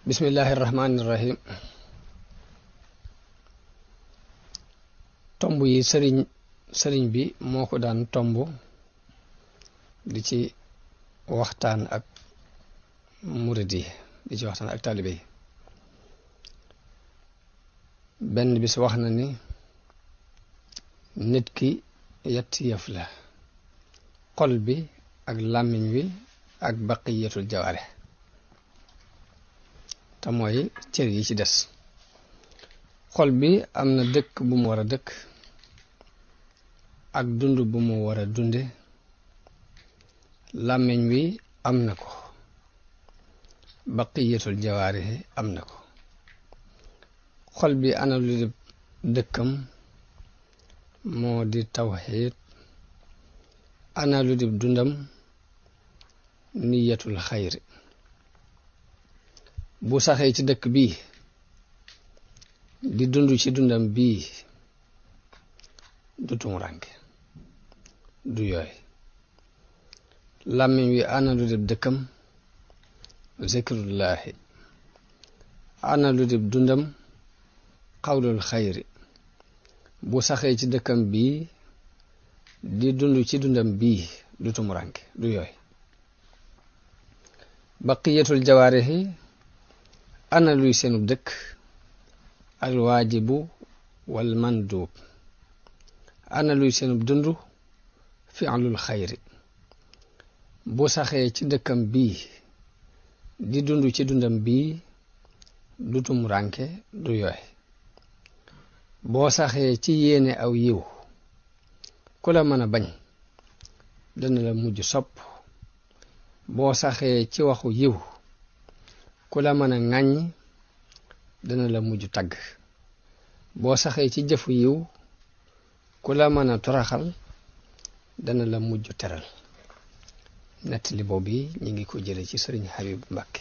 bismillahi rahmaani rahim tomb yi sëriñ bi moo ko daan tomb di ci waxtaan ak murid yi di ci waxtaan ak taalibe yi benn bis wax na ni nit ki yetti yëf la xol bi ak làmmiñ wi ak baqiyatul jawaare te mooy cër yi ci des xol bi am na dëkk bu mu war a dëkk ak dund bu mu war a dunde làmmiñ wi am na ko baqiyatul jawaare am na ko xol bi ana lu di dëkkam moo di tawxiid ana lu di dundam niyatul xayri bu saxee ci dëkk bii di dund ci dundam bii du tumuranke du yooy làmmiñ wi ana lu di dëkkam zikrullahi ana lu di dundam xawlul xayri bu saxee ci dëkkam bii di dund ci dundam bii du tumuranke du yooy baqiyatul jawaarihi ana luy seenu dëkk al waajibu wal mandub ana luy seenu dund fi'lul xayri bu saxee ci dëkkam bii di dund ci dundam bii du tumuranke du yooy boo saxee ci yéene aw yiw ku la mën a bañ dana la mujj sopp boo saxee ci waxu yiw ku la mën a ŋàññ dana la mujj tagg boo saxee ci jëfu yiw ku la mën a toraxal dana la mujj teral nettali boobu ñi ngi ko jële ci sëriñ Habib Mbakke